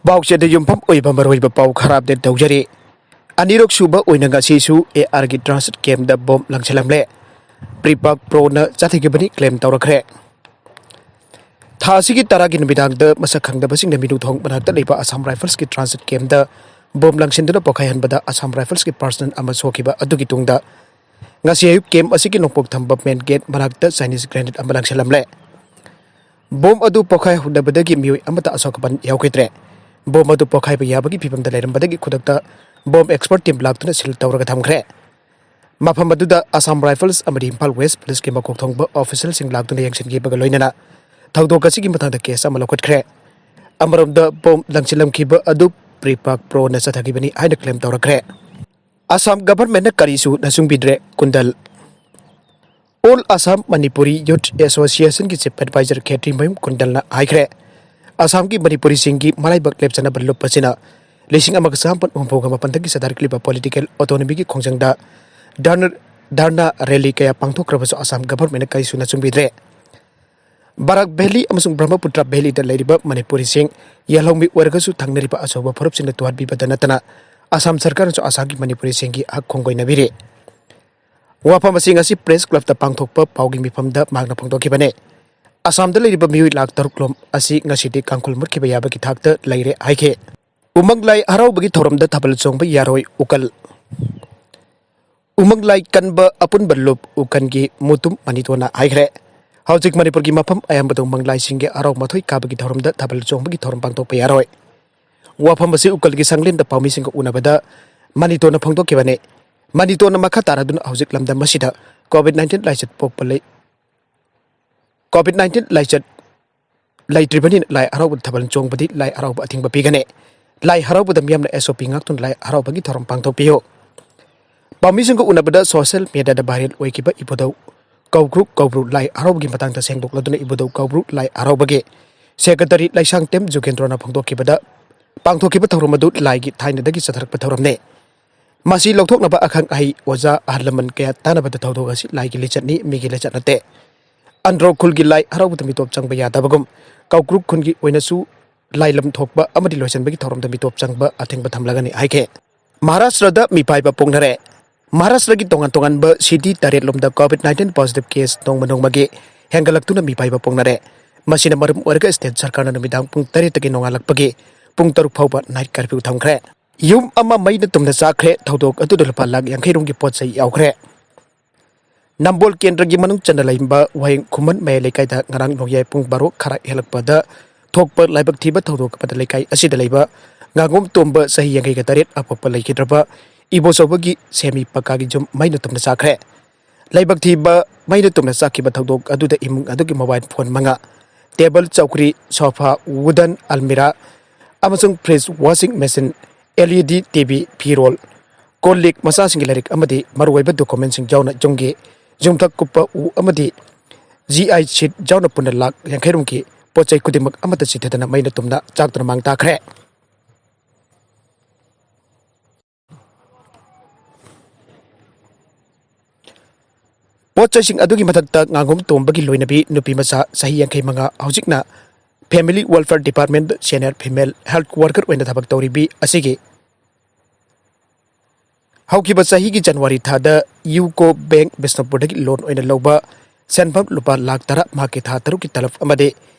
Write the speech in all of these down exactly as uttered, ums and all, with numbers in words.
ꯄꯥꯎꯆꯦꯗ ꯌꯨꯝꯐꯝ ꯑꯣꯏꯕ ꯃꯔꯨꯑꯣꯏꯕ ꯄꯥꯎ ꯈꯔ ꯑꯞꯗꯦꯠ ꯇꯧꯖꯔꯤ꯫ ꯑꯅꯤꯔꯛ ꯁꯨꯕ ꯑꯣꯏꯅ ꯉꯁꯤꯁꯨ AR ꯒꯤ ꯇ꯭ꯔꯥꯟꯁꯤꯠ ꯀꯦꯝꯗ ꯕꯣꯝ ꯂꯪꯁꯤꯜꯂꯝꯂꯦ꯫ ꯄ꯭ꯔꯤꯄꯥꯛ ꯄ꯭ꯔꯣꯅ ꯆꯠꯊꯈꯤꯕꯅꯤ ꯀ꯭ꯂꯦꯝ ꯇꯧꯔꯛꯈ꯭ꯔꯦ꯫ ꯊꯥ ꯑꯁꯤꯒꯤ ꯇꯔꯥꯒꯤ ꯅꯨꯃꯤꯗꯥꯡꯗ ꯃꯁꯛ ꯈꯪꯗꯕꯁꯤꯡꯅ ꯃꯤꯅꯨ ꯊꯣꯡ ꯃꯅꯥꯛꯇ ꯂꯩꯕ ꯑꯁꯥꯝ ꯔꯥꯏꯐꯜꯁꯀꯤ ꯇ꯭ꯔꯥꯟꯁꯤꯠ ꯀꯦꯝꯗ ꯕꯣꯝ ꯂꯪꯁꯤꯟꯗꯨꯅ ꯄꯣꯈꯥꯏꯍꯟꯕꯗ ꯑꯁꯥꯝ ꯔꯥꯏꯐꯜꯁꯀꯤ ꯄꯥꯔꯁꯅꯦꯜ ꯑꯃ ꯁꯣꯛꯈꯤꯕ ꯑꯗꯨꯒꯤ ꯇꯨꯡꯗ ꯉꯁꯤ ꯑꯌꯨꯛ ꯀꯦꯝ ꯑꯁꯤꯒꯤ ꯅꯣꯡꯄꯣꯛ ꯊꯪꯕ ꯃꯦꯟ ꯒꯦꯠ ꯃꯅꯥꯛꯇ ꯆꯥꯏꯅꯤꯁ ꯒ꯭ꯔꯦꯅꯦꯗ ꯑꯃ ꯂꯪꯁꯤꯜꯂꯝꯂꯦ꯫ ꯕꯣꯝ ꯑꯗꯨ ꯄꯣꯈꯥꯏ ꯍꯧꯅꯕꯗꯒꯤ ꯃꯤꯑꯣꯏ ꯑꯃꯠꯇ ꯑꯁꯣꯛ ꯑꯄꯟ ꯌꯥꯎꯈꯤꯗ꯭ꯔꯦ꯫ ꯕꯣꯝ ꯑꯗꯨ ꯄꯣꯈꯥꯏꯕ ꯌꯥꯕꯒꯤ ꯐꯤꯕꯝꯗ ꯂꯩꯔꯝꯕꯗꯒꯤ ꯈꯨꯗꯛꯇ ꯕꯣꯝ ꯑꯦꯛꯁꯄꯔꯠ ꯇꯤꯝ ꯂꯥꯛꯇꯨꯅ ꯁꯤꯜ ꯇꯧꯔꯒ ꯊꯝꯈ꯭ꯔꯦ꯫ ꯃꯐꯝ ꯑꯗꯨꯗ ꯑꯁꯥꯝ ꯔꯥꯏꯐꯜꯁ ꯑꯃꯗꯤ ꯏꯝꯐꯥꯜ ꯋꯦꯁ ꯄꯨꯂꯤꯁꯀꯤ ꯃꯀꯣꯛ ꯊꯣꯡꯕ ꯑꯣꯐꯤꯁꯤꯌꯦꯜꯁꯤꯡ ꯂꯥꯛꯇꯨꯅ ꯌꯦꯡꯁꯤꯟꯈꯤꯕꯒ ꯂꯣꯏꯅꯅ ꯊꯧꯗꯣꯛ ꯑꯁꯤꯒꯤ ꯃꯇꯥꯡꯗ ꯀꯦꯁ ꯑꯃ ꯂꯧꯈꯠꯈ꯭ꯔꯦ꯫ ꯑꯃꯔꯣꯝꯗ ꯕꯣꯝ ꯂꯪꯁꯤꯜꯂꯝꯈꯤꯕ ꯑꯗꯨ ꯄ꯭ꯔꯤꯄꯥꯛ ꯄ꯭ꯔꯣꯅ ꯆꯠꯊꯈꯤꯕꯅꯤ ꯍꯥꯏꯅ ꯀ꯭ꯂꯦꯝ ꯇꯧꯔꯛꯈ꯭ꯔꯦ꯫ ꯑꯁꯥꯝ ꯒꯚꯔꯟꯃꯦꯟꯠꯅ ꯀꯔꯤꯁꯨ ꯅꯆꯨꯡꯕꯤꯗ꯭ꯔꯦ, ꯀꯨꯟꯗꯜ꯫ ꯑꯣꯜ ꯑꯁꯥꯝ ꯃꯅꯤꯄꯨꯔꯤ ꯌꯨꯊ ꯑꯦꯁꯣꯁꯤꯌꯦꯁꯟꯒꯤ ꯆꯤꯐ ꯑꯦꯗꯚꯥꯏꯖꯔ ꯈꯦꯇ꯭ꯔꯤꯃꯌꯨꯝ ꯀꯨꯟꯗꯜꯅ ꯍꯥꯏꯈ꯭ꯔꯦ, ꯑꯁꯥꯝꯒꯤ ꯃꯅꯤꯄꯨꯔꯤꯁꯤꯡꯒꯤ ꯃꯔꯥꯏꯕꯛ ꯂꯦꯞꯆꯅꯕ ꯂꯨꯞ ꯑꯁꯤꯅ ꯂꯤꯁꯤꯡ ꯑꯃꯒ ꯆꯥꯃꯥꯄꯟ ꯍꯨꯝꯐꯨꯒ ꯃꯥꯄꯟꯗꯒꯤ ꯆꯠꯊꯔꯛꯂꯤꯕ ꯄꯣꯂꯤꯇꯤꯀꯦꯜ ꯑꯣꯇꯣꯅꯣꯃꯤꯒꯤ ꯈꯣꯡꯖꯪꯗ ꯙꯔꯅ, ꯙꯔꯅꯥ ꯔꯦꯂꯤ ꯀꯌꯥ ꯄꯥꯡꯊꯣꯛꯈ꯭ꯔꯕꯁꯨ ꯑꯁꯥꯝ ꯒꯚꯔꯟꯃꯦꯟꯠꯅ ꯀꯔꯤꯁꯨ ꯅꯆꯨꯡꯕꯤꯗ꯭ꯔꯦ꯫ ꯕꯔꯥꯛ ꯚꯦꯂꯤ ꯑꯃꯁꯨꯡ ꯕ꯭ꯔꯍꯃꯄꯨꯇ꯭ꯔ ꯚꯦꯂꯤꯗ ꯂꯩꯔꯤꯕ ꯃꯅꯤꯄꯨꯔꯤꯁꯤꯡ ꯌꯦꯜꯍꯧꯃꯤ ꯑꯣꯏꯔꯒꯁꯨ ꯊꯪꯅꯔꯤꯕ ꯑꯆꯧꯕ ꯐꯨꯔꯨꯞꯁꯤꯡꯅ ꯇꯨꯍꯠꯄꯤꯕꯗ ꯅꯠꯇꯅ ꯑꯁꯥꯝ ꯁꯔꯀꯥꯔꯅꯁꯨ ꯑꯁꯥꯝꯒꯤ ꯃꯅꯤꯄꯨꯔꯤꯁꯤꯡꯒꯤ ꯍꯛ ꯈꯣꯡꯒꯣꯏꯅꯕꯤꯔꯤ꯫ ꯋꯥꯐꯝ ꯑꯁꯤ ꯉꯁꯤ ꯄ꯭ꯔꯦꯁ ꯀ꯭ꯂꯕꯇ ꯄꯥꯡꯊꯣꯛꯄ ꯄꯥꯎꯒꯤ ꯃꯤꯐꯝꯗ ꯃꯍꯥꯛꯅ ꯐꯣꯡꯗꯣꯛꯈꯤꯕꯅꯤ꯫ ꯑꯁꯥꯝꯗ ꯂꯩꯔꯤꯕ ꯃꯤꯑꯣꯏ ꯂꯥꯈ ꯇꯔꯨꯛ ꯂꯣꯝ ꯑꯁꯤ ꯉꯁꯤꯗꯤ ꯀꯥꯡꯈꯨꯜ ꯃꯨꯠꯈꯤꯕ ꯌꯥꯕꯒꯤ ꯊꯥꯛꯇ ꯂꯩꯔꯦ ꯍꯥꯏꯈꯤ꯫ ꯎꯃꯪ ꯂꯥꯏ ꯍꯔꯥꯎꯕꯒꯤ ꯊꯧꯔꯝꯗ ꯊꯥꯕꯜ ꯆꯣꯡꯕ ꯌꯥꯔꯣꯏ ꯎꯀꯜ꯫ ꯎꯃꯪ ꯂꯥꯏ ꯀꯟꯕ ꯑꯄꯨꯟꯕ ꯂꯨꯞ ꯎꯀꯟꯒꯤ ꯃꯨꯇꯨꯝ ꯃꯅꯤꯇꯣꯅ ꯍꯥꯏꯈ꯭ꯔꯦ꯫ ꯍꯧꯖꯤꯛ ꯃꯅꯤꯄꯨꯔꯒꯤ ꯃꯐꯝ ꯑꯌꯥꯝꯕꯗ ꯎꯃꯪ ꯂꯥꯏꯁꯤꯡꯒꯤ ꯍꯔꯥꯎ ꯃꯊꯣꯏ ꯀꯥꯕꯒꯤ ꯊꯧꯔꯝꯗ ꯊꯥꯕꯜ ꯆꯣꯡꯕꯒꯤ ꯊꯧꯔꯝ ꯄꯥꯡꯊꯣꯛꯄ ꯌꯥꯔꯣꯏ꯫ ꯋꯥꯐꯝ ꯑꯁꯤ ꯎꯀꯜꯒꯤ ꯁꯪꯂꯦꯟꯗ ꯄꯥꯎꯃꯤꯁꯤꯡꯒ ꯎꯅꯕꯗ ꯃꯅꯤꯇꯣꯅ ꯐꯣꯡꯗꯣꯛꯈꯤꯕꯅꯤ꯫ ꯃꯅꯤꯇꯣꯅ ꯃꯈꯥ ꯇꯥꯔꯗꯨꯅ ꯍꯧꯖꯤꯛ ꯂꯝꯗꯝ ꯑꯁꯤꯗ ꯀꯣꯚꯤꯗ ꯅꯥꯏꯟꯇꯤꯟ ꯂꯥꯏꯆꯠ ꯄꯣꯛꯄ ꯂꯩ, ꯀꯣꯚꯤꯗ ꯅꯥꯏꯟꯇꯤꯟ ꯂꯥꯏꯆꯠ ꯂꯩꯇ꯭ꯔꯤꯕꯅꯤꯅ ꯂꯥꯏ ꯍꯔꯥꯎꯕ ꯊꯥꯕꯜ ꯆꯣꯡꯕꯗꯤ ꯂꯥꯏ ꯍꯔꯥꯎꯕ ꯑꯊꯤꯡꯕ ꯄꯤꯒꯅꯤ꯫ ꯂꯥꯏ ꯍꯔꯥꯎꯕꯗ ꯃꯤꯌꯥꯝꯅ SOP ꯉꯥꯛꯇꯨꯅ ꯂꯥꯏ ꯍꯔꯥꯎꯕꯒꯤ ꯊꯧꯔꯝ ꯄꯥꯡꯊꯣꯛꯄꯤꯌꯨ꯫ ꯄꯥꯎꯃꯤꯁꯤꯡꯒ ꯎꯅꯕꯗ ꯁꯣꯁꯤꯌꯦꯜ ꯃꯤꯗꯤꯌꯥꯗ ꯚꯥꯏꯔꯦꯜ ꯑꯣꯏꯈꯤꯕ ꯏꯕꯨꯙꯧ ꯀꯧꯕ꯭ꯔꯨ ꯀꯧꯕ꯭ꯔꯨ ꯂꯥꯏ ꯍꯔꯥꯎꯕꯒꯤ ꯃꯇꯥꯡꯗ ꯁꯦꯡꯗꯣꯛꯂꯗꯨꯅ ꯏꯕꯨꯙꯧ ꯀꯧꯕ꯭ꯔꯨ ꯂꯥꯏ ꯍꯔꯥꯎꯕꯒꯤ ꯁꯦꯀ꯭ꯔꯦꯇꯔꯤ ꯂꯥꯏꯁꯥꯡꯊꯦꯝ ꯖꯨꯒꯦꯟꯗ꯭ꯔꯣꯅ ꯐꯣꯡꯗꯣꯛꯈꯤꯕꯗ, ꯄꯥꯡꯊꯣꯛꯈꯤꯕ ꯊꯧꯔꯝ ꯑꯗꯨ ꯂꯥꯏꯒꯤ ꯊꯥꯏꯅꯗꯒꯤ ꯆꯠꯊꯔꯛꯄ ꯊꯧꯔꯝꯅꯤ꯫ ꯃꯁꯤ ꯂꯧꯊꯣꯛꯅꯕ ꯑꯈꯪ ꯑꯍꯩ, ꯑꯣꯖꯥ, ꯑꯍꯜ ꯂꯃꯟ ꯀꯌꯥ ꯇꯥꯟꯅꯕꯗ ꯊꯧꯗꯣꯛ ꯑꯁꯤ ꯂꯥꯏꯒꯤ ꯂꯤꯆꯠꯅꯤ, ꯃꯤꯒꯤ ꯂꯤꯆꯠ ꯅꯠꯇꯦ꯫ ꯑꯟꯗ꯭ꯔꯣ ꯈꯨꯜꯒꯤ ꯂꯥꯏ ꯍꯔꯥꯎꯕꯗ ꯃꯤꯇꯣꯞ ꯆꯪꯕ ꯌꯥꯗꯕꯒꯨꯝ, ꯀꯧꯕ꯭ꯔꯨ ꯈꯨꯟꯒꯤ ꯑꯣꯏꯅꯁꯨ ꯂꯥꯏꯂꯝ ꯊꯣꯛꯄ ꯑꯃꯗꯤ ꯂꯣꯏꯁꯤꯟꯕꯒꯤ ꯊꯧꯔꯝꯗ ꯃꯤꯇꯣꯞ ꯆꯪꯕ ꯑꯊꯤꯡꯕ ꯊꯝꯂꯒꯅꯤ ꯍꯥꯏꯈꯤ꯫ ꯃꯍꯥꯔꯥꯁꯇ꯭ꯔꯗ ꯃꯤꯄꯥꯏꯕ ꯄꯣꯛꯅꯔꯦ꯫ ꯃꯍꯥꯔꯥꯁꯇ꯭ꯔꯒꯤ ꯇꯣꯉꯥꯟ ꯇꯣꯉꯥꯟꯕ city ꯇꯔꯦꯠ ꯂꯣꯝꯗ COVID nineteen positive case ꯅꯣꯡꯃ ꯅꯣꯡꯃꯒꯤ ꯍꯦꯟꯒꯠꯂꯛꯇꯨꯅ ꯃꯤꯄꯥꯏꯕ ꯄꯣꯛꯅꯔꯦ꯫ ꯃꯁꯤꯅ ꯃꯔꯝ ꯑꯣꯏꯔꯒ state ꯁꯔꯀꯥꯔꯅ ꯅꯨꯃꯤꯗꯥꯡ ꯄꯨꯡ ꯇꯔꯦꯠꯇꯒꯤ ꯅꯣꯡꯉꯥꯜꯂꯛꯄꯒꯤ ꯄꯨꯡ ꯇꯔꯨꯛ ꯐꯥꯎꯕ night curfew ꯊꯝꯈ꯭ꯔꯦ꯫ ꯌꯨꯝ ꯑꯃ ꯃꯩꯅ ꯇꯨꯝꯅ ꯆꯥꯛꯈ꯭ꯔꯦ꯫ ꯊꯧꯗꯣꯛ ꯑꯗꯨꯗ ꯂꯨꯄꯥ ꯂꯥꯈ ꯌꯥꯡꯈꯩ ꯔꯣꯝꯒꯤ ꯄꯣꯠ ꯆꯩ ꯌꯥꯎꯈ꯭ꯔꯦ꯫ ꯅꯝꯕꯣꯜ ꯀꯦꯟꯗ꯭ꯔꯒꯤ ꯃꯅꯨꯡ ꯆꯟꯅ ꯂꯩꯕ ꯋꯥꯍꯦꯡ ꯈꯨꯃꯟ ꯃꯌꯥꯏ ꯂꯩꯀꯥꯏꯗ ꯉꯔꯥꯡ ꯅꯣꯡꯌꯥꯏ ꯄꯨꯡ ꯕꯥꯔꯣ ꯈꯔ ꯍꯦꯜꯂꯛꯄꯗ ꯊꯣꯛꯄ ꯂꯥꯏꯕꯛ ꯊꯤꯕ ꯊꯧꯗꯣꯛ ꯑꯃꯗ ꯂꯩꯀꯥꯏ ꯑꯁꯤꯗ ꯂꯩꯕ ꯉꯥꯉꯣꯝ ꯇꯣꯝꯕ ꯆꯍꯤ ꯌꯥꯡꯈꯩꯒ ꯇꯔꯦꯠ ꯑꯄꯣꯛꯄ ꯂꯩꯈꯤꯗ꯭ꯔꯕ ꯏꯕꯣꯆꯧꯕꯒꯤ ꯁꯦꯃꯤ ꯄꯀꯥꯒꯤ ꯌꯨꯝ ꯃꯩꯅ ꯇꯨꯝꯅ ꯆꯥꯛꯈ꯭ꯔꯦ꯫ ꯂꯥꯏꯕꯛ ꯊꯤꯕ ꯃꯩꯅ ꯇꯨꯝꯅ ꯆꯥꯛꯈꯤꯕ ꯊꯧꯗꯣꯛ ꯑꯗꯨꯗ ꯏꯃꯨꯡ ꯑꯗꯨꯒꯤ mobile phone ꯃꯉꯥ, table, ꯆꯧꯀ꯭ꯔꯤ, sofa, wooden almirah ꯑꯃꯁꯨꯡ fridge, washing machine, LED, TV, ꯐꯤꯔꯣꯜ, ꯀꯣꯜ ꯂꯤꯛ, ꯃꯆꯥꯁꯤꯡꯒꯤ ꯂꯥꯏꯔꯤꯛ ꯑꯃꯗꯤ ꯃꯔꯨꯑꯣꯏꯕ documentꯁꯤꯡ ꯌꯥꯎꯅ ꯌꯨꯝꯒꯤ ꯌꯨꯝꯊꯛ ꯀꯨꯞꯄ ꯎ ꯑꯃꯗꯤ GI sheet ꯌꯥꯎꯅ ꯄꯨꯟꯅ ꯂꯥꯈ ꯌꯥꯡꯈꯩ ꯔꯣꯝꯒꯤ ꯄꯣꯠ ꯆꯩ ꯈꯨꯗꯤꯡꯃꯛ ꯑꯃꯠꯇ ꯆꯤꯊꯗꯅ ꯃꯩꯅ ꯇꯨꯝꯅ ꯆꯥꯛꯇꯨꯅ ꯃꯥꯡ ꯇꯥꯛꯈ꯭ꯔꯦ꯫ ꯄꯣꯠ ꯆꯩꯁꯤꯡ ꯑꯗꯨꯒꯤ ꯃꯊꯛꯇ ꯉꯥꯉꯣꯝ ꯇꯣꯝꯕꯒꯤ ꯂꯣꯏꯅꯕꯤ ꯅꯨꯄꯤ ꯃꯆꯥ ꯆꯍꯤ ꯌꯥꯡꯈꯩ ꯃꯉꯥ, ꯍꯧꯖꯤꯛꯅ Family Welfare Department senior female health worker ꯑꯣꯏꯅ ꯊꯕꯛ ꯇꯧꯔꯤꯕꯤ ꯑꯁꯤꯒꯤ ꯍꯧꯈꯤꯕ ꯆꯍꯤꯒꯤ ꯖꯅꯋꯥꯔꯤ ꯊꯥꯗ UCO Bank ꯕꯤꯁꯅꯨꯄꯨꯔꯗꯒꯤ loan ꯑꯣꯏꯅ ꯂꯧꯕ ꯁꯦꯟꯐꯝ ꯂꯨꯄꯥ ꯂꯥꯈ ꯇꯔꯥ ꯃꯍꯥꯛꯀꯤ ꯊꯥ ꯇꯔꯨꯛꯀꯤ ꯇꯂꯕ ꯑꯃꯗꯤ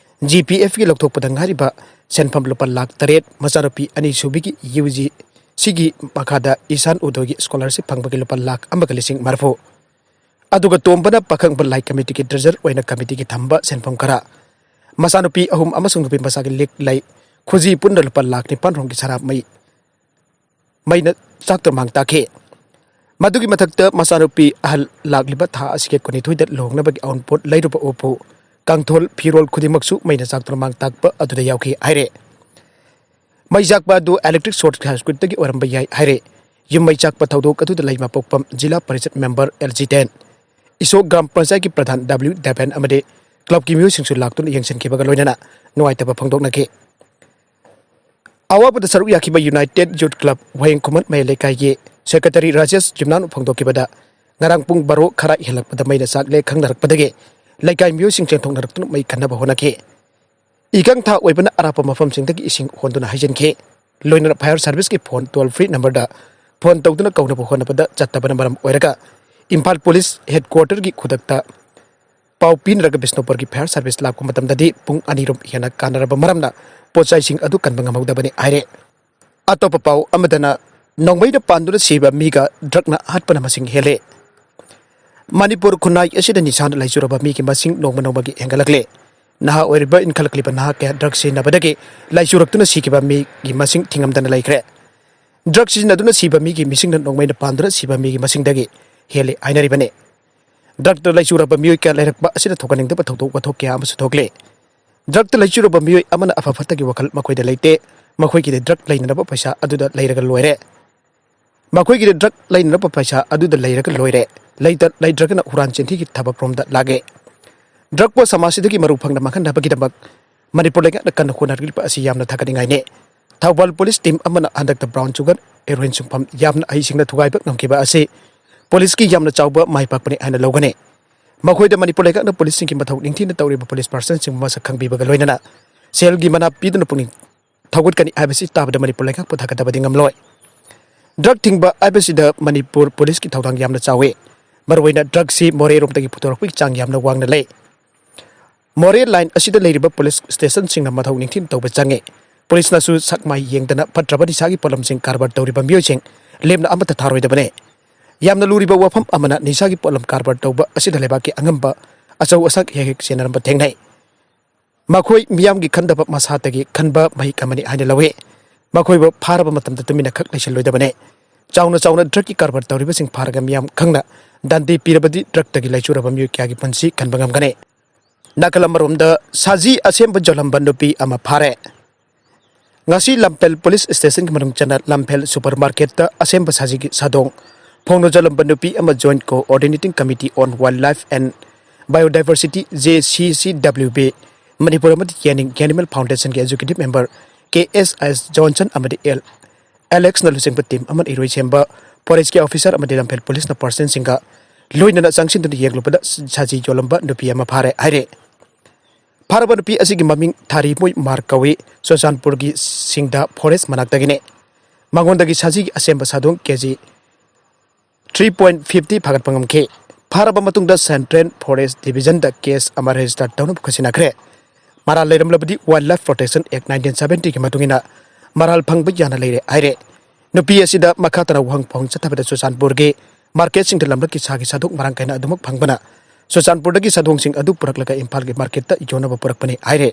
GPFꯀꯤ ꯂꯧꯊꯣꯛꯄꯗ ꯉꯥꯏꯔꯤꯕ ꯁꯦꯟꯐꯝ ꯂꯨꯄꯥ ꯂꯥꯈ ꯇꯔꯦꯠ, ꯃꯆꯥꯅꯨꯄꯤ ꯑꯅꯤꯁꯨꯕꯤꯒꯤ UGCꯒꯤ ꯃꯈꯥꯗ ꯏꯁꯥꯟ ꯎꯗꯣꯏꯒꯤ scholarship ꯐꯪꯕꯒꯤ ꯂꯨꯄꯥ ꯂꯥꯈ ꯑꯃꯒ ꯂꯤꯁꯤꯡ ꯃꯔꯤꯐꯨ, ꯑꯗꯨꯒ ꯇꯣꯝꯕꯅ ꯄꯥꯈꯪꯕ ꯂꯥꯏ committeeꯒꯤ treasurer ꯑꯣꯏꯅ committeeꯒꯤ ꯊꯝꯕ ꯁꯦꯟꯐꯝ ꯈꯔ, ꯃꯆꯥꯅꯨꯄꯤ ꯑꯍꯨꯝ ꯑꯃꯁꯨꯡ ꯅꯨꯄꯤ ꯃꯆꯥꯒꯤ ꯂꯤꯛ ꯂꯩ ꯈꯨꯖꯤ ꯄꯨꯟꯅ ꯂꯨꯄꯥ ꯂꯥꯈ ꯅꯤꯄꯥꯟ ꯔꯣꯝꯒꯤ ꯁꯔꯥ ꯃꯩ ꯃꯩꯅ ꯆꯥꯛꯇꯨꯅ ꯃꯥꯡ ꯇꯥꯛꯈꯤ꯫ ꯃꯗꯨꯒꯤ ꯃꯊꯛꯇ ꯃꯆꯥꯅꯨꯄꯤ ꯑꯍꯜ ꯂꯥꯛꯂꯤꯕ ꯊꯥ ꯑꯁꯤꯒꯤ ꯀꯨꯟꯅꯤꯊꯣꯏꯗ ꯂꯨꯍꯣꯡꯅꯕꯒꯤ ꯑꯎꯟꯄꯣꯠ ꯂꯩꯔꯨꯕ ꯎꯄꯨ, ꯀꯥꯡꯊꯣꯜ, ꯐꯤꯔꯣꯜ ꯈꯨꯗꯤꯡꯃꯛꯁꯨ ꯃꯩꯅ ꯆꯥꯛꯇꯨꯅ ꯃꯥꯡ ꯇꯥꯛꯄ ꯑꯗꯨꯗ ꯌꯥꯎꯈꯤ ꯍꯥꯏꯔꯦ꯫ ꯃꯩ ꯆꯥꯛꯄ ꯑꯗꯨ electric short circuitꯇꯒꯤ ꯑꯣꯏꯔꯝꯕ ꯌꯥꯏ ꯍꯥꯏꯔꯦ꯫ ꯌꯨꯝ ꯃꯩ ꯆꯥꯛꯄ ꯊꯧꯗꯣꯛ ꯑꯗꯨꯗ Leimapokpam zila parishad member LG ten, Ishok gram ꯄꯟꯆꯥꯌꯠꯀꯤ ꯄ꯭ꯔꯙꯥꯟ W ꯗꯦꯕꯦꯟ ꯑꯃꯗꯤ clubꯀꯤ ꯃꯤꯑꯣꯏꯁꯤꯡꯁꯨ ꯂꯥꯛꯇꯨꯅ ꯌꯦꯡꯁꯤꯟꯈꯤꯕꯒ ꯂꯣꯏꯅꯅ ꯅꯨꯡꯉꯥꯏꯇꯕ ꯐꯣꯡꯗꯣꯛꯅꯈꯤ꯫ ꯑꯋꯥꯕꯗ ꯁꯔꯨꯛ ꯌꯥꯈꯤꯕ United Youth Club ꯋꯥꯍꯦꯡ ꯈꯨꯃꯟ ꯃꯌꯥꯏ ꯂꯩꯀꯥꯏꯒꯤ secretary ꯔꯥꯖꯦꯁ ꯌꯨꯝꯅꯥꯝꯅ ꯐꯣꯡꯗꯣꯛꯈꯤꯕꯗ, ꯉꯔꯥꯡ ꯄꯨꯡ ꯕꯥꯔꯣ ꯈꯔ ꯍꯦꯜꯂꯛꯄꯗ ꯃꯩꯅ ꯆꯥꯛꯂꯦ ꯈꯪꯅꯔꯛꯄꯗꯒꯤ ꯂꯩꯀꯥꯏ ꯃꯤꯑꯣꯏꯁꯤꯡ ꯆꯦꯟꯊꯣꯛꯅꯔꯛꯇꯨꯅ ꯃꯩ ꯀꯟꯅꯕ ꯍꯣꯠꯅꯈꯤ꯫ ꯏꯀꯪ ꯊꯥ ꯑꯣꯏꯕꯅ ꯑꯔꯥꯞꯄ ꯃꯐꯝꯁꯤꯡꯗꯒꯤ ꯏꯁꯤꯡ ꯍꯣꯟꯗꯨꯅ ꯍꯩꯖꯤꯟꯈꯤ꯫ ꯂꯣꯏꯅꯅ fire service ꯀꯤ phone toll free number ꯗ phone ꯇꯧꯗꯨꯅ ꯀꯧꯅꯕ ꯍꯣꯠꯅꯕꯗ ꯆꯠꯇꯕꯅ ꯃꯔꯝ ꯑꯣꯏꯔꯒ ꯏꯝꯐꯥꯜ police headquarter ꯒꯤ ꯈꯨꯗꯛꯇ ꯄꯥꯎ ꯄꯤꯅꯔꯒ ꯕꯤꯁꯅꯨꯄꯨꯔꯒꯤ fire service ꯂꯥꯛꯄ ꯃꯇꯝꯗꯗꯤ ꯄꯨꯡ ꯑꯅꯤꯔꯣꯝ ꯍꯦꯟꯅ ꯀꯥꯟꯅꯔꯕ ꯃꯔꯝꯅ ꯄꯣꯠꯆꯩꯁꯤꯡ ꯑꯗꯨ ꯀꯟꯕ ꯉꯝꯍꯧꯗꯕꯅꯤ ꯍꯥꯏꯔꯦ꯫ ꯑꯇꯣꯞꯄ ꯄꯥꯎ ꯑꯃꯗꯅ, ꯅꯣꯡꯃꯩꯗ ꯄꯥꯟꯗꯨꯅ ꯁꯤꯕ ꯃꯤꯒ drug ꯅ ꯍꯥꯠꯄꯅ ꯃꯁꯤꯡ ꯍꯦꯜꯂꯦ꯫ ꯃꯅꯤꯄꯨꯔ ꯈꯨꯟꯅꯥꯏ ꯑꯁꯤꯗ ꯅꯤꯁꯥꯅ ꯂꯥꯏꯆꯨꯔꯕ ꯃꯤꯒꯤ ꯃꯁꯤꯡ ꯅꯣꯡꯃ ꯅꯣꯡꯃꯒꯤ ꯍꯦꯟꯒꯠꯂꯛꯂꯦ꯫ ꯅꯍꯥ ꯑꯣꯏꯔꯤꯕ ꯏꯟꯈꯠꯂꯛꯂꯤꯕ ꯅꯍꯥ ꯀꯌꯥ drug ꯁꯤꯖꯤꯟꯅꯕꯗꯒꯤ ꯂꯥꯏꯆꯨꯔꯛꯇꯨꯅ ꯁꯤꯈꯤꯕ ꯃꯤꯒꯤ ꯃꯁꯤꯡ ꯊꯤꯉꯝꯗꯅ ꯂꯩꯈ꯭ꯔꯦ꯫ Drug ꯁꯤꯖꯤꯟꯅꯗꯨꯅ ꯁꯤꯕ ꯃꯤꯒꯤ ꯃꯁꯤꯡꯅ ꯅꯣꯡꯃꯩꯅ ꯄꯥꯟꯗꯨꯅ ꯁꯤꯕ ꯃꯤꯒꯤ ꯃꯁꯤꯡꯗꯒꯤ ꯍꯦꯜꯂꯤ ꯍꯥꯏꯅꯔꯤꯕꯅꯤ꯫ Drug ꯇ ꯂꯥꯏꯆꯨꯔꯕ ꯃꯤꯑꯣꯏ ꯀꯌꯥ ꯂꯩꯔꯛꯄ ꯑꯁꯤꯗ ꯊꯣꯛꯍꯟꯅꯤꯡꯗꯕ ꯊꯧꯗꯣꯛ ꯋꯥꯊꯣꯛ ꯀꯌꯥ ꯑꯃꯁꯨ ꯊꯣꯛꯂꯤ꯫ Drug ꯇ ꯂꯥꯏꯆꯨꯔꯕ ꯃꯤꯑꯣꯏ ꯑꯃꯅ ꯑꯐ ꯐꯠꯇꯒꯤ ꯋꯥꯈꯜ ꯃꯈꯣꯏꯗ ꯂꯩꯇꯦ꯫ ꯃꯈꯣꯏꯒꯤꯗꯤ drug ꯂꯩꯅꯅꯕ ꯄꯩꯁꯥ ꯑꯗꯨꯗ ꯂꯩꯔꯒ ꯂꯣꯏꯔꯦ꯫ ꯃꯈꯣꯏꯒꯤꯗꯤ drug ꯂꯩꯅꯅꯕ ꯄꯩꯁꯥ ꯑꯗꯨꯗ ꯂꯩꯔꯒ ꯂꯣꯏꯔꯦ꯫ ꯂꯩꯇ-, ꯂꯩꯇ꯭ꯔꯒꯅ ꯍꯨꯔꯥꯟ ꯆꯤꯟꯊꯤꯒꯤ ꯊꯕꯛ ꯔꯣꯝꯗ ꯂꯥꯛꯑꯦ꯫ Drug ꯄꯣ ꯁꯃꯥꯖꯁꯤꯗꯒꯤ ꯃꯔꯨ ꯐꯪꯅ ꯃꯥꯡꯍꯟꯅꯕꯒꯤꯗꯃꯛ ꯃꯅꯤꯄꯨꯔ ꯂꯩꯉꯥꯛꯅ ꯀꯟꯅ ꯍꯣꯠꯅꯔꯤꯕ ꯑꯁꯤ ꯌꯥꯝꯅ ꯊꯥꯒꯠꯅꯤꯡꯉꯥꯏꯅꯤ꯫ ꯊꯧꯕꯥꯜ police team ꯑꯃꯅ ꯍꯟꯗꯛꯇ brown sugar heroin ꯁꯨꯡꯐꯝ ꯌꯥꯝꯅ ꯍꯩꯁꯤꯡꯅ ꯊꯨꯒꯥꯏꯕ ꯉꯝꯈꯤꯕ ꯑꯁꯤ police ꯀꯤ ꯌꯥꯝꯅ ꯆꯥꯎꯕ ꯃꯥꯏ ꯄꯥꯛꯄꯅꯤ ꯍꯥꯏꯅ ꯂꯧꯒꯅꯤ꯫ ꯃꯈꯣꯏꯗ ꯃꯅꯤꯄꯨꯔ ꯂꯩꯉꯥꯛꯅ police ꯁꯤꯡꯒꯤ ꯃꯊꯧ ꯅꯤꯡꯊꯤꯅ ꯇꯧꯔꯤꯕ police person ꯁꯤꯡꯕꯨ ꯃꯁꯛ ꯈꯪꯕꯤꯕꯒ ꯂꯣꯏꯅꯅ ꯁꯦꯜꯒꯤ ꯃꯅꯥ ꯄꯤꯗꯨꯅ ꯄꯨꯛꯅꯤꯡ ꯊꯧꯒꯠꯀꯅꯤ ꯍꯥꯏꯕꯁꯤ ꯇꯥꯕꯗ ꯃꯅꯤꯄꯨꯔ ꯂꯩꯉꯥꯛꯄꯨ ꯊꯥꯒꯠꯇꯕꯗꯤ ꯉꯝꯂꯣꯏ꯫ Drug ꯊꯤꯡꯕ ꯍꯥꯏꯕꯁꯤꯗ ꯃꯅꯤꯄꯨꯔ police ꯀꯤ ꯊꯧꯗꯥꯡ ꯌꯥꯝꯅ ꯆꯥꯎꯏ꯫ ꯃꯔꯨꯑꯣꯏꯅ drug ꯁꯤ ꯃꯣꯔꯦꯔꯣꯝꯗꯒꯤ ꯄꯨꯊꯣꯔꯛꯄꯒꯤ ꯆꯥꯡ ꯌꯥꯝꯅ ꯋꯥꯡꯅ ꯂꯩ꯫ ꯃꯣꯔꯦ line ꯑꯁꯤꯗ ꯂꯩꯔꯤꯕ police station ꯁꯤꯡꯅ ꯃꯊꯧ ꯅꯤꯡꯊꯤꯅ ꯇꯧꯕ ꯆꯪꯉꯤ꯫ Police ꯅꯁꯨ ꯁꯛ ꯃꯥꯏ ꯌꯦꯡꯗꯅ ꯐꯠꯇ꯭ꯔꯕ ꯅꯤꯁꯥꯒꯤ ꯄꯣꯠꯂꯝꯁꯤꯡ ꯀꯔꯕꯥꯔ ꯇꯧꯔꯤꯕ ꯃꯤꯑꯣꯏꯁꯤꯡ ꯂꯦꯝꯅ ꯑꯃꯠꯇ ꯊꯥꯔꯣꯏꯗꯕꯅꯤ꯫ ꯌꯥꯝꯅ ꯂꯨꯔꯤꯕ ꯋꯥꯐꯝ ꯑꯃꯅ ꯅꯤꯁꯥꯒꯤ ꯄꯣꯠꯂꯝ ꯀꯔꯕꯥꯔ ꯇꯧꯕ ꯑꯁꯤꯗ ꯂꯩꯕꯥꯛꯀꯤ ꯑꯉꯝꯕ ꯑꯆꯧ ꯑꯁꯥꯡ ꯍꯦꯛ ꯍꯦꯛ ꯆꯦꯟꯅꯔꯝꯕ ꯊꯦꯡꯅꯩ꯫ ꯃꯈꯣꯏ ꯃꯤꯌꯥꯝꯒꯤ ꯈꯟꯗꯕ ꯃꯁꯥꯗꯒꯤ ꯈꯟꯕ ꯃꯍꯤꯛ ꯑꯃꯅꯤ ꯍꯥꯏꯅ ꯂꯧꯏ꯫ ꯃꯈꯣꯏꯕꯨ ꯐꯥꯔꯕ ꯃꯇꯝꯗ ꯇꯨꯃꯤꯟꯅ ꯈꯛ ꯂꯩꯁꯤꯜꯂꯣꯏꯗꯕꯅꯤ꯫ ꯆꯥꯎꯅ ꯆꯥꯎꯅ drug ꯀꯤ ꯀꯔꯕꯥꯔ ꯇꯧꯔꯤꯕꯁꯤꯡ ꯐꯥꯔꯒ ꯃꯤꯌꯥꯝ ꯈꯪꯅ ꯗꯟꯗꯤ ꯄꯤꯔꯕꯗꯤ drug ꯇꯒꯤ ꯂꯥꯏꯆꯨꯔꯕ ꯃꯤꯑꯣꯏ ꯀꯌꯥꯒꯤ ꯄꯨꯟꯁꯤ ꯀꯟꯕ ꯉꯝꯒꯅꯤ꯫ ꯅꯥꯀꯜ ꯑꯃꯔꯣꯝꯗ ꯁꯥꯖꯤ ꯑꯁꯦꯝꯕ ꯌꯣꯜꯂꯝꯕ ꯅꯨꯄꯤ ꯑꯃ ꯐꯥꯔꯦ꯫ ꯉꯁꯤ ꯂꯝꯐꯦꯜ police station ꯒꯤ ꯃꯅꯨꯡ ꯆꯟꯅ ꯂꯝꯐꯦꯜ supermarket ꯇ ꯑꯁꯦꯝꯕ ꯁꯥꯖꯤꯒꯤ ꯁꯥꯗꯣꯡ ꯐꯣꯡꯅ ꯌꯣꯜꯂꯝꯕ ꯅꯨꯄꯤ ꯑꯃ Joint Coordinating Committee on Wildlife and Biodiversity, J C C W B, Manipur ꯑꯃꯗꯤ ꯌꯥꯅꯤꯡ Animal Foundation ꯒꯤ executive member K S S Johnson ꯑꯃꯗꯤ L Alex ꯅ ꯂꯨꯆꯤꯡꯕ team ꯑꯃꯅ ꯏꯔꯣꯏꯁꯦꯝꯕ forest ꯀꯤ officer ꯑꯃꯗꯤ ꯂꯝꯐꯦꯜ police ꯅ person ꯁꯤꯡꯒ ꯂꯣꯏꯅꯅ ꯆꯪꯁꯤꯟꯗꯨꯅ ꯌꯦꯡꯂꯨꯕꯗ ꯁꯥꯖꯤ ꯌꯣꯜꯂꯝꯕ ꯅꯨꯄꯤ ꯑꯃ ꯐꯥꯔꯦ ꯍꯥꯏꯔꯦ꯫ ꯐꯥꯔꯕ ꯅꯨꯄꯤ ꯑꯁꯤꯒꯤ ꯃꯃꯤꯡ ꯊꯥꯔꯤꯃꯣꯏ ꯃꯥꯔ ꯀꯧꯏ, ꯆꯨꯔꯆꯥꯟꯄꯨꯔꯒꯤ ꯁꯤꯡꯗꯥ ꯐꯣꯔꯦꯁ ꯃꯅꯥꯛꯇꯒꯤꯅꯤ꯫ ꯃꯉꯣꯟꯗꯒꯤ ꯁꯖꯤꯒꯤ ꯑꯁꯦꯝꯕ ꯁꯥꯗꯣꯡ ꯀꯦ ꯖꯤ ꯊ꯭ꯔꯤ ꯄꯣꯏꯟ ꯐꯤꯐꯇꯤ ꯐꯥꯒꯠꯄ ꯉꯝꯈꯤ꯫ ꯐꯥꯔꯕ ꯃꯇꯨꯡꯗ ꯁꯦꯟꯇ꯭ꯔꯦꯜ ꯐꯣꯔꯦꯁ ꯗꯤꯕꯤꯖꯟꯗ ꯀꯦꯁ ꯑꯃ ꯔꯦꯖꯤꯁꯇꯔ ꯇꯧꯅꯕ ꯈꯟꯅꯈ꯭ꯔꯦ꯫ ꯃꯔꯥꯜ ꯂꯩꯔꯝꯂꯕꯗꯤ ꯋꯥꯏꯜꯗ ꯂꯥꯏꯐ ꯄ꯭ꯔꯣꯇꯦꯛꯁꯟ ꯑꯦꯛ ꯅꯥꯏꯟꯇꯤꯟ ꯁꯚꯦꯟꯇꯤꯒꯤ ꯃꯇꯨꯡ ꯏꯟꯅ ꯃꯔꯥꯜ ꯐꯪꯕ ꯌꯥꯅ ꯂꯩꯔꯦ ꯍꯥꯏꯔꯦ꯫ ꯅꯨꯄꯤ ꯑꯁꯤꯗ ꯃꯈꯥ ꯇꯥꯅ ꯋꯥꯍꯪ ꯄꯥꯎꯍꯪ ꯆꯠꯊꯕꯗ ꯆꯨꯔꯆꯥꯟꯄꯨꯔꯒꯤ ꯃꯥꯔꯀꯦꯠꯁꯤꯡꯗ ꯂꯝꯂꯛꯀꯤ ꯁꯥꯒꯤ ꯁꯥꯗꯣꯡ ꯃꯔꯥꯡ ꯀꯥꯏꯅ ꯑꯗꯨꯃꯛ ꯐꯪꯕꯅ ꯆꯨꯔꯆꯥꯟꯄꯨꯔꯗꯒꯤ ꯁꯥꯗꯣꯡꯁꯤꯡ ꯑꯗꯨ ꯄꯨꯔꯛꯂꯒ ꯏꯝꯐꯥꯜꯒꯤ ꯃꯥꯔꯀꯦꯠꯇ ꯌꯣꯟꯅꯕ ꯄꯨꯔꯛꯄꯅꯤ ꯍꯥꯏꯔꯦ꯫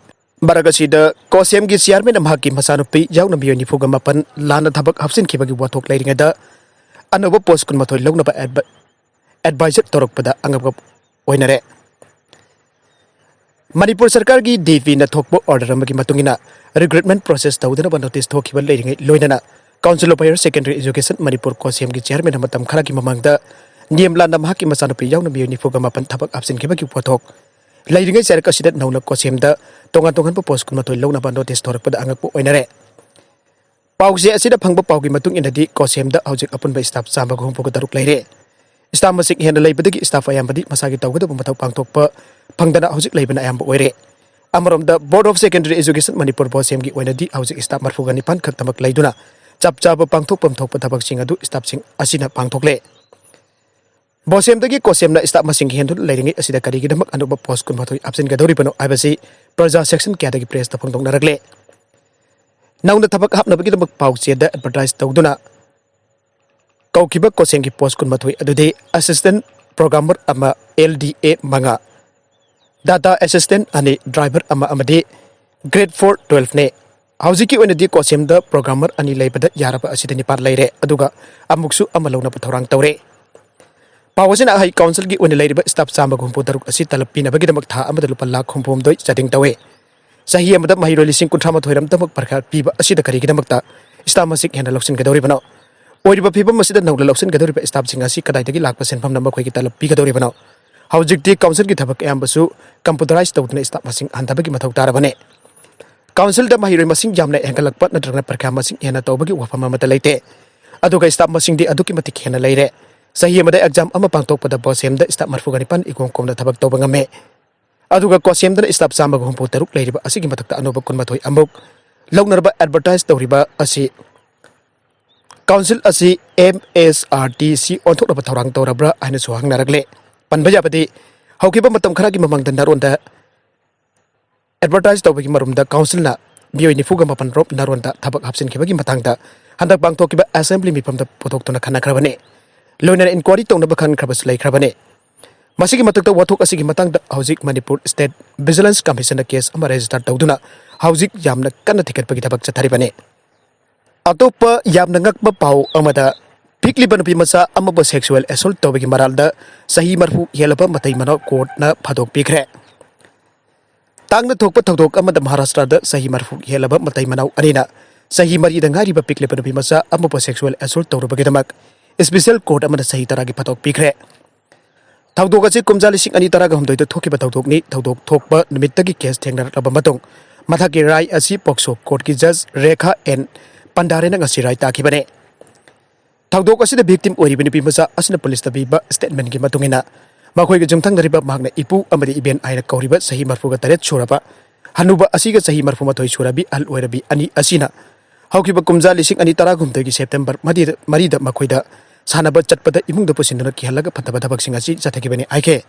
ꯃꯔꯛ ꯑꯁꯤꯗ ꯀꯣꯁꯦꯝꯒꯤ ꯆꯤꯌꯥꯔꯃꯦꯟ ꯑꯃꯍꯥꯛꯀꯤ ꯃꯆꯥꯅꯨꯄꯤ ꯌꯥꯎꯅ ꯃꯤꯑꯣꯏ ꯅꯤꯐꯨꯒ ꯃꯥꯄꯟ ꯂꯥꯟꯅ ꯊꯕꯛ ꯍꯥꯞꯆꯤꯟꯈꯤꯕꯒꯤ ꯋꯥꯊꯣꯛ ꯂꯩꯔꯤꯉꯩꯗ ꯑꯅꯧꯕ ꯄꯣꯁ ꯀꯨꯟꯃꯥꯊꯣꯏ ꯂꯧꯅꯕ ꯑꯦꯗꯚ-, ꯑꯦꯗꯚꯥꯏꯖꯔ ꯇꯧꯔꯛꯄꯗ ꯑꯉꯛꯄ ꯑꯣꯏꯅꯔꯦ꯫ ꯃꯅꯤꯄꯨꯔ ꯁꯔꯀꯥꯔꯒꯤ ꯗꯤ ꯄꯤꯅ ꯊꯣꯛꯄ ꯑꯣꯔꯗꯔ ꯑꯃꯒꯤ ꯃꯇꯨꯡ ꯏꯟꯅ ꯔꯤꯀ꯭ꯔꯨꯠꯃꯦꯟ ꯄ꯭ꯔꯣꯁꯦꯁ ꯇꯧꯗꯅꯕ ꯅꯣꯇꯤꯁ ꯊꯣꯛꯈꯤꯕ ꯂꯩꯔꯤꯉꯩ ꯂꯣꯏꯅꯅ Council of Higher Secondary Education Manipur ꯀꯣꯁꯦꯝꯒꯤ ꯆꯤꯌꯥꯔꯃꯦꯟꯅ ꯃꯇꯝ ꯈꯔꯒꯤ ꯃꯃꯥꯡꯗ ꯅꯤꯌꯝ ꯂꯥꯟꯅ ꯃꯍꯥꯛꯀꯤ ꯃꯆꯥꯅꯨꯄꯤ ꯌꯥꯎꯅ ꯃꯤꯑꯣꯏ ꯅꯤꯐꯨꯒ ꯃꯥꯄꯟ ꯊꯕꯛ ꯍꯥꯞꯆꯤꯟꯈꯤꯕꯒꯤ ꯋꯥꯊꯣꯛ ꯂꯩꯔꯤꯉꯩ ꯆꯩꯔꯛ ꯑꯁꯤꯗ ꯅꯧꯅ ꯀꯣꯁꯦꯝꯗ ꯇꯣꯉꯥꯟ ꯇꯣꯉꯥꯟꯕ ꯄꯣꯁ ꯀꯨꯟꯃꯥꯊꯣꯏ ꯂꯧꯅꯕ ꯅꯣꯇꯤꯁ ꯊꯣꯔꯛꯄꯗ ꯑꯉꯛꯄ ꯑꯣꯏꯅꯔꯦ꯫ ꯄꯥꯎꯆꯦ ꯑꯁꯤꯗ ꯐꯪꯕ ꯄꯥꯎꯒꯤ ꯃꯇꯨꯡ ꯏꯟꯅꯗꯤ ꯀꯣꯁꯦꯝꯗ ꯍꯧꯖꯤꯛ ꯑꯄꯨꯟꯕ ꯁ꯭ꯇꯥꯐ ꯆꯥꯝꯃꯒ ꯍꯨꯝꯐꯨꯒ ꯇꯔꯨꯛ ꯂꯩꯔꯦ꯫ ꯁ꯭ꯇꯥꯐ ꯃꯁꯤꯡ ꯍꯦꯟꯅ ꯂꯩꯕꯗꯒꯤ ꯁ꯭ꯇꯥꯐ ꯑꯌꯥꯝꯕꯗꯤ ꯃꯁꯥꯒꯤ ꯇꯧꯒꯗꯕ ꯃꯊꯧ ꯄꯥꯡꯊꯣꯛꯄ ꯐꯪꯗꯅ ꯍꯧꯖꯤꯛ ꯂꯩꯕꯅ ꯑꯌꯥꯝꯕ ꯑꯣꯏꯔꯦ꯫ ꯑꯃꯔꯣꯝꯗ Board of Secondary Education Manipur ꯕꯣꯁꯦꯝꯒꯤ ꯑꯣꯏꯅꯗꯤ ꯍꯧꯖꯤꯛ ꯁ꯭ꯇꯥꯐ ꯃꯔꯤꯐꯨꯒ ꯅꯤꯄꯥꯟ ꯈꯛꯇꯃꯛ ꯂꯩꯗꯨꯅ ꯆꯞ ꯆꯥꯕ ꯄꯥꯡꯊꯣꯛꯐꯝ ꯊꯣꯛꯄ ꯊꯕꯛꯁꯤꯡ ꯑꯗꯨ ꯁ꯭ꯇꯥꯐꯁꯤꯡ ꯑꯁꯤꯅ ꯄꯥꯡꯊꯣꯛꯂꯦ꯫ ꯕꯣꯁꯦꯝꯗꯒꯤ ꯀꯣꯁꯦꯝꯅ ꯁ꯭ꯇꯥꯐ ꯃꯁꯤꯡ ꯍꯦꯟꯗꯨꯅ ꯂꯩꯔꯤꯉꯩ ꯑꯁꯤꯗ ꯀꯔꯤꯒꯤꯗꯃꯛ ꯑꯅꯧꯕ ꯄꯣꯁ ꯀꯨꯟꯃꯥꯊꯣꯏ ꯍꯥꯞꯆꯤꯟꯒꯗꯧꯔꯤꯕꯅꯣ ꯍꯥꯏꯕꯁꯤ ꯄ꯭ꯔꯖꯥ ꯁꯦꯛꯁꯟ ꯀꯌꯥꯗꯒꯤ ꯄ꯭ꯔꯦꯁꯇ ꯐꯣꯡꯗꯣꯛꯅꯔꯛꯂꯦ꯫ ꯅꯧꯅ ꯊꯕꯛ ꯍꯥꯞꯅꯕꯒꯤꯗꯃꯛ ꯄꯥꯎꯆꯦꯗ ꯑꯦꯗꯚꯔꯇꯥꯏꯖ ꯇꯧꯗꯨꯅ ꯀꯧꯈꯤꯕ ꯀꯣꯁꯦꯝꯒꯤ ꯄꯣꯁ ꯀꯨꯟꯃꯥꯊꯣꯏ ꯑꯗꯨꯗꯤ ꯑꯦꯁꯤꯁꯇꯦꯟ ꯄ꯭ꯔꯣꯒ꯭ꯔꯥꯃꯔ ꯑꯃ, ꯑꯦꯜ ꯗꯤ ꯑꯦ ꯃꯉꯥ, ꯗꯥꯇꯥ ꯑꯦꯁꯤꯁꯇꯦꯟ ꯑꯅꯤ, ꯗ꯭ꯔꯥꯏꯚꯔ ꯑꯃ ꯑꯃꯗꯤ ꯒ꯭ꯔꯦꯗ ꯐꯣꯔ ꯇꯨꯋꯦꯜꯐꯅꯤ꯫ ꯍꯧꯖꯤꯛꯀꯤ ꯑꯣꯏꯅꯗꯤ ꯀꯣꯁꯦꯝꯗ ꯄ꯭ꯔꯣꯒ꯭ꯔꯥꯃꯔ ꯑꯅꯤ ꯂꯩꯕꯗ ꯌꯥꯔꯕ ꯑꯁꯤꯗ ꯅꯤꯄꯥꯟ ꯂꯩꯔꯦ, ꯑꯗꯨꯒ ꯑꯃꯨꯛꯁꯨ ꯑꯃ ꯂꯧꯅꯕ ꯊꯧꯔꯥꯡ ꯇꯧꯔꯦ꯫ ꯄꯥꯎ ꯑꯁꯤꯅ ꯍꯩ ꯀꯥꯎꯟꯁꯤꯜꯒꯤ ꯑꯣꯏꯅ ꯂꯩꯔꯤꯕ ꯁ꯭ꯇꯥꯐ ꯆꯥꯝꯃꯒ ꯍꯨꯝꯐꯨ ꯇꯔꯨꯛ ꯑꯁꯤ ꯇꯂꯕ ꯄꯤꯅꯕꯒꯤꯗꯃꯛ ꯊꯥ ꯑꯃꯗ ꯂꯨꯄꯥ ꯂꯥꯈ ꯍꯨꯝꯐꯨꯍꯨꯝꯗꯣꯏ ꯆꯥꯗꯤꯡ ꯇꯧꯏ꯫ ꯆꯍꯤ ꯑꯃꯗ ꯃꯍꯩꯔꯣꯏ ꯂꯤꯁꯤꯡ ꯀꯨꯟꯊ꯭ꯔꯥ ꯃꯥꯊꯣꯏ ꯔꯣꯝꯇꯃꯛ ꯄꯔꯤꯈꯥ ꯄꯤꯕ ꯑꯁꯤꯗ ꯀꯔꯤꯒꯤꯗꯃꯛꯇ ꯁ꯭ꯇꯥꯐ ꯃꯁꯤꯡ ꯍꯦꯟꯅ ꯂꯧꯁꯤꯟꯒꯗꯧꯔꯤꯕꯅꯣ? ꯑꯣꯏꯔꯤꯕ ꯐꯤꯕꯝ ꯑꯁꯤꯗ ꯅꯧꯅ ꯂꯧꯁꯤꯟꯒꯗꯧꯔꯤꯕ ꯁ꯭ꯇꯥꯐꯁꯤꯡ ꯑꯁꯤ ꯀꯗꯥꯏꯗꯒꯤ ꯂꯥꯛꯄ ꯁꯦꯟꯐꯝꯅ ꯃꯈꯣꯏꯒꯤ ꯇꯂꯕ ꯄꯤꯒꯗꯧꯔꯤꯕꯅꯣ? ꯍꯧꯖꯤꯛꯇꯤ ꯀꯥꯎꯟꯁꯤꯜꯒꯤ ꯊꯕꯛ ꯑꯌꯥꯝꯕꯁꯨ ꯀꯝꯄ꯭ꯌꯨꯇꯔꯥꯏꯖ ꯇꯧꯗꯨꯅ ꯁ꯭ꯇꯥꯐ ꯃꯁꯤꯡ ꯍꯟꯊꯕꯒꯤ ꯃꯊꯧ ꯇꯥꯔꯕꯅꯤ꯫ ꯀꯥꯎꯟꯁꯤꯜꯗ ꯃꯍꯩꯔꯣꯏ ꯃꯁꯤꯡ ꯌꯥꯝꯅ ꯍꯦꯟꯒꯠꯂꯛꯄ ꯅꯠꯇ꯭ꯔꯒꯅ ꯄꯔꯤꯈꯥ ꯃꯁꯤꯡ ꯍꯦꯟꯅ ꯇꯧꯕꯒꯤ ꯋꯥꯐꯝ ꯑꯃꯠꯇ ꯂꯩꯇꯦ꯫ ꯑꯗꯨꯒ ꯁ꯭ꯇꯥꯐ ꯃꯁꯤꯡꯗꯤ ꯑꯗꯨꯛꯀꯤ ꯃꯇꯤꯛ ꯍꯦꯟꯅ ꯂꯩꯔꯦ꯫ ꯆꯍꯤ ꯑꯃꯗ ꯑꯦꯛꯖꯥꯝ ꯑꯃ ꯄꯥꯡꯊꯣꯛꯄꯗ ꯕꯣꯁꯦꯝꯗ ꯁ꯭ꯇꯥꯐ ꯃꯔꯤꯐꯨꯒ ꯅꯤꯄꯥꯟ ꯏꯀꯣꯝ ꯀꯣꯝꯅ ꯊꯕꯛ ꯇꯧꯕ ꯉꯝꯃꯦ꯫ ꯑꯗꯨꯒ ꯀ꯭ꯋꯥꯁꯦꯝꯗꯅ staff ꯆꯥꯝꯃꯒ ꯍꯨꯝꯐꯨ ꯇꯔꯨꯛ ꯂꯩꯔꯤꯕ ꯑꯁꯤꯒꯤ ꯃꯊꯛꯇ ꯑꯅꯧꯕ ꯀꯨꯟꯃꯥꯊꯣꯏ ꯑꯃꯨꯛ ꯂꯧꯅꯔꯕ advertise ꯇꯧꯔꯤꯕ ꯑꯁꯤ council ꯑꯁꯤ M S R T C ꯑꯣꯟꯊꯣꯛꯅꯕ ꯊꯧꯔꯥꯡ ꯇꯧꯔꯕ꯭ꯔꯥ ꯍꯥꯏꯅꯁꯨ ꯍꯪꯅꯔꯛꯂꯦ꯫ ꯄꯟꯕ ꯌꯥꯕꯗꯤ, ꯍꯧꯈꯤꯕ ꯃꯇꯝ ꯈꯔꯒꯤ ꯃꯃꯥꯡꯗ ꯅꯥꯔꯣꯟꯗ advertise ꯇꯧꯕꯒꯤ ꯃꯔꯨꯝꯗ councilꯅ ꯃꯤꯑꯣꯏ ꯅꯤꯐꯨꯒ ꯃꯥꯄꯟ ꯔꯣꯞ ꯅꯥꯔꯣꯟꯗ ꯊꯕꯛ ꯍꯥꯞꯆꯤꯟꯈꯤꯕꯒꯤ ꯃꯇꯥꯡꯗ ꯍꯟꯗꯛ ꯄꯥꯡꯊꯣꯛꯈꯤꯕ assembly ꯃꯤꯐꯝꯗ ꯄꯨꯊꯣꯛꯇꯨꯅ ꯈꯟꯅꯈ꯭ꯔꯕꯅꯤ꯫ ꯂꯣꯏꯅꯅ inquiry ꯇꯧꯅꯕ ꯈꯟꯈ꯭ꯔꯕꯁꯨ ꯂꯩꯈ꯭ꯔꯕꯅꯤ꯫ ꯃꯁꯤꯒꯤ ꯃꯊꯛꯇ ꯋꯥꯊꯣꯛ ꯑꯁꯤꯒꯤ ꯃꯇꯥꯡꯗ ꯍꯧꯖꯤꯛ ꯃꯅꯤꯄꯨꯔ State Vigilance Commissionꯗ case ꯑꯃ register ꯇꯧꯗꯨꯅ ꯍꯧꯖꯤꯛ ꯌꯥꯝꯅ ꯀꯟꯅ ꯊꯤꯒꯠꯄꯒꯤ ꯊꯕꯛ ꯆꯠꯊꯔꯤꯕꯅꯤ꯫ ꯑꯇꯣꯞꯄ ꯌꯥꯝꯅ ꯉꯛꯄ ꯄꯥꯎ ꯑꯃꯗ, ꯄꯤꯛꯂꯤꯕ ꯅꯨꯄꯤ ꯃꯆꯥ ꯑꯃꯕꯨ sexual assault ꯇꯧꯕꯒꯤ ꯃꯔꯥꯜꯗ ꯆꯍꯤ ꯃꯔꯤꯐꯨ ꯍꯦꯜꯂꯕ ꯃꯇꯩ ꯃꯅꯥꯎ courtꯅ ꯐꯥꯗꯣꯛꯄꯤꯈ꯭ꯔꯦ꯫ ꯇꯥꯡꯅ ꯊꯣꯛꯄ ꯊꯧꯗꯣꯛ ꯑꯃꯗ ꯃꯍꯥꯔꯥꯁꯇ꯭ꯔꯗ ꯆꯍꯤ ꯃꯔꯤꯐꯨ ꯍꯦꯜꯂꯕ ꯃꯇꯩ ꯃꯅꯥꯎ ꯑꯅꯤꯅ ꯆꯍꯤ ꯃꯔꯤꯗ ꯉꯥꯏꯔꯤꯕ ꯄꯤꯛꯂꯤꯕ ꯅꯨꯄꯤ ꯃꯆꯥ ꯑꯃꯕꯨ sexual assault ꯇꯧꯔꯨꯕꯒꯤꯗꯃꯛ special court ꯑꯃꯅ ꯆꯍꯤ ꯇꯔꯥꯒꯤ ꯐꯥꯗꯣꯛꯄꯤꯈ꯭ꯔꯦ꯫ ꯊꯧꯗꯣꯛ ꯑꯁꯤ ꯀꯨꯝꯖꯥ ꯂꯤꯁꯤꯡ ꯑꯅꯤ ꯇꯔꯥꯒ ꯍꯨꯝꯗꯣꯏꯗ ꯊꯣꯛꯈꯤꯕ ꯊꯧꯗꯣꯛꯅꯤ꯫ ꯊꯧꯗꯣꯛ ꯊꯣꯛꯄ ꯅꯨꯃꯤꯠꯇꯒꯤ case ꯊꯦꯡꯅꯔꯛꯂꯕ ꯃꯇꯨꯡ, ꯃꯊꯛꯀꯤ ꯔꯥꯏ ꯑꯁꯤ POCSO courtꯀꯤ judge ꯔꯦꯈꯥ ꯑꯦꯟ ꯄꯟꯗꯥꯔꯦꯅ ꯉꯁꯤ ꯔꯥꯏ ꯇꯥꯈꯤꯕꯅꯤ꯫ ꯊꯧꯗꯣꯛ ꯑꯁꯤꯗ victim ꯑꯣꯏꯔꯤꯕ ꯅꯨꯄꯤ ꯃꯆꯥ ꯑꯁꯤꯅ ꯄꯨꯂꯤꯁꯇ ꯄꯤꯕ statementꯀꯤ ꯃꯇꯨꯡ ꯏꯟꯅ, ꯃꯈꯣꯏꯒ ꯌꯨꯝꯊꯪꯅꯔꯤꯕ ꯃꯍꯥꯛꯅ ꯏꯄꯨ ꯑꯃꯗꯤ ꯏꯕꯦꯟ ꯍꯥꯏꯅ ꯀꯧꯔꯤꯕ ꯆꯍꯤ ꯃꯔꯤꯐꯨꯒ ꯇꯔꯦꯠ ꯁꯨꯔꯕ ꯍꯅꯨꯕ ꯑꯁꯤꯒ ꯆꯍꯤ ꯃꯔꯤꯐꯨ ꯃꯥꯊꯣꯏ ꯁꯨꯔꯕꯤ ꯑꯍꯜ ꯑꯣꯏꯔꯕꯤ ꯑꯅꯤ ꯑꯁꯤꯅ ꯍꯧꯈꯤꯕ ꯀꯨꯝꯖꯥ ꯂꯤꯁꯤꯡ ꯑꯅꯤ ꯇꯔꯥꯍꯨꯝꯗꯣꯏꯒꯤ September ꯃꯔꯤꯗ, ꯃꯔꯤꯗ ꯃꯈꯣꯏꯗ ꯁꯥꯟꯅꯕ ꯆꯠꯄꯗ ꯏꯃꯨꯡꯗ ꯄꯨꯁꯤꯟꯗꯨꯅ ꯀꯤꯍꯜꯂꯒ ꯐꯠꯇꯕ ꯊꯕꯛꯁꯤꯡ ꯑꯁꯤ ꯆꯠꯊꯈꯤꯕꯅꯤ ꯍꯥꯏꯈꯤ꯫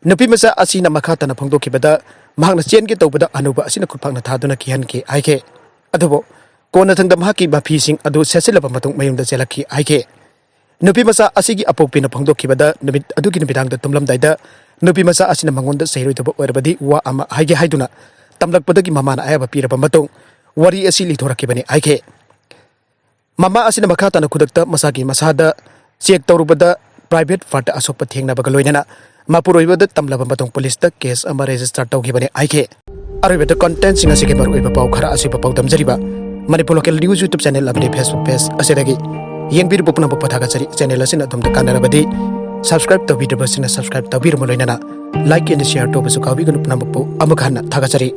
ꯅꯨꯄꯤ ꯃꯆꯥ ꯑꯁꯤꯅ ꯃꯈꯥ ꯇꯥꯅ ꯐꯣꯡꯗꯣꯛꯈꯤꯕꯗ, ꯃꯍꯥꯛꯅ ꯆꯦꯟꯒꯦ ꯇꯧꯕꯗ ꯍꯅꯨꯕ ꯑꯁꯤꯅ ꯈꯨꯠꯄꯥꯛꯅ ꯊꯥꯗꯨꯅ ꯀꯤꯍꯟꯈꯤ ꯍꯥꯏꯈꯤ꯫ ꯑꯗꯨꯕꯨ ꯀꯣꯟꯅꯊꯪꯗ ꯃꯍꯥꯛꯀꯤ ꯃꯐꯤꯁꯤꯡ ꯑꯗꯨ ꯁꯦꯠꯆꯤꯜꯂꯕ ꯃꯇꯨꯡ ꯃꯌꯨꯝꯗ ꯆꯦꯜꯂꯛꯈꯤ ꯍꯥꯏꯈꯤ꯫ ꯅꯨꯄꯤ ꯃꯆꯥ ꯑꯁꯤꯒꯤ ꯑꯄꯣꯛꯄꯤꯅ ꯐꯣꯡꯗꯣꯛꯈꯤꯕꯗ, ꯅꯨꯃꯤꯠ ꯑꯗꯨꯒꯤ ꯅꯨꯃꯤꯗꯥꯡꯗ ꯇꯨꯝꯂꯝꯗꯥꯏꯗ ꯅꯨꯄꯤ ꯃꯆꯥ ꯑꯁꯤꯅ ꯃꯉꯣꯟꯗ ꯆꯩꯔꯣꯏꯗꯕ ꯑꯣꯏꯔꯕꯗꯤ ꯋꯥ ꯑꯃ ꯍꯥꯏꯒꯦ ꯍꯥꯏꯗꯨꯅ ꯇꯝꯂꯛꯄꯗꯒꯤ ꯃꯃꯥꯅ ꯑꯌꯥꯕ ꯄꯤꯔꯕ ꯃꯇꯨꯡ ꯋꯥꯔꯤ ꯑꯁꯤ ꯂꯤꯊꯣꯔꯛꯈꯤꯕꯅꯤ ꯍꯥꯏꯈꯤ꯫ ꯃꯃꯥ ꯑꯁꯤꯅ ꯃꯈꯥ ꯇꯥꯅ ꯈꯨꯗꯛꯇ ꯃꯁꯥꯒꯤ ꯃꯁꯥꯗ check ꯇꯧꯔꯨꯕꯗ private partꯇ ꯑꯁꯣꯛꯄ ꯊꯦꯡꯅꯕꯒ ꯂꯣꯏꯅꯅ ꯃꯄꯨꯔꯣꯏꯕꯗ ꯇꯝꯂꯕ ꯃꯇꯨꯡ ꯄꯨꯂꯤꯁꯇ case ꯑꯃ register ꯇꯧꯈꯤꯕꯅꯤ ꯍꯥꯏꯈꯤ꯫ ꯑꯔꯣꯏꯕꯗ contentꯁꯤꯡ ꯑꯁꯤꯒꯤ ꯃꯔꯨꯑꯣꯏꯕ ꯄꯥꯎ ꯈꯔ ꯑꯁꯤꯕꯨ ꯄꯥꯎꯗꯝꯖꯔꯤꯕ Manipur Local News YouTube channel ꯑꯃꯗꯤ Facebook page ꯑꯁꯤꯗꯒꯤ ꯌꯦꯡꯕꯤꯔꯤꯕ ꯄꯨꯝꯅꯃꯛꯄꯨ ꯊꯥꯒꯠꯆꯔꯤ꯫ Channel ꯑꯁꯤꯅ ꯑꯗꯣꯝꯗ ꯀꯥꯟꯅꯔꯕꯗꯤ subscribe ꯇꯧꯕꯤꯗ꯭ꯔꯤꯕꯁꯤꯡꯅ subscribe ꯇꯧꯕꯤꯔꯝꯃ ꯂꯣꯏꯅꯅ like and share ꯇꯧꯕꯁꯨ ꯀꯥꯎꯕꯤꯒꯅꯨ꯫ ꯄꯨꯝꯅꯃꯛꯄꯨ ꯑꯃꯨꯛ ꯍꯟꯅ ꯊꯥꯒꯠꯆꯔꯤ꯫